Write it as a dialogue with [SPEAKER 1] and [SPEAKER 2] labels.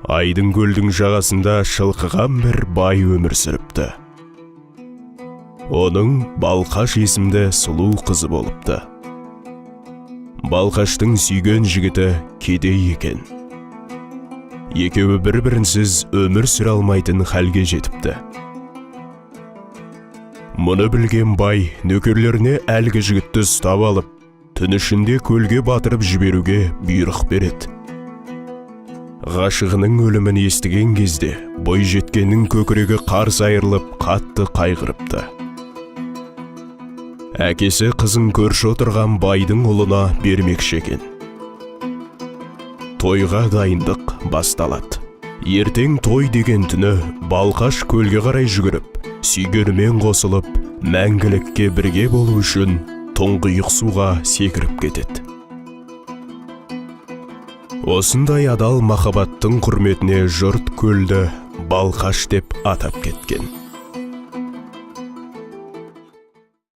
[SPEAKER 1] Aydın köldiñ jaǵasında şılqıǵan bir bay ömür süripti. Onıñ Balqaş esimdi sulıw qızı bolıptı. Balqaştıñ súygen jigiti kedey eken. Ekewi bir-birinsiz ömür süre almaytın hálge jetipti. Munı bilgen bay nókerlerine álgi jigitti ustap alıp, Tún ishinde kölge batırıp jiberiwge buyrıq beredi. Ǵashıǵınıń ólimin estigen gezde boyjetkenniń kókiregi qars ayırılıp qattı qayǵırıptı. Ákesi qızın kórshi otırǵan baydıń ulına bermekshi eken. Toyǵa dayındıq bastaladı. Erteń toy degen túni Balqash kólge qaray júgirip, súygenimen qosılıp, máńgilikke birge bolıw ushın tuńǵıyıq suwǵa sekirip ketedi. Osınday adal maxabbattıń qúrmetine jurt kóldi Balqash dep atap ketken.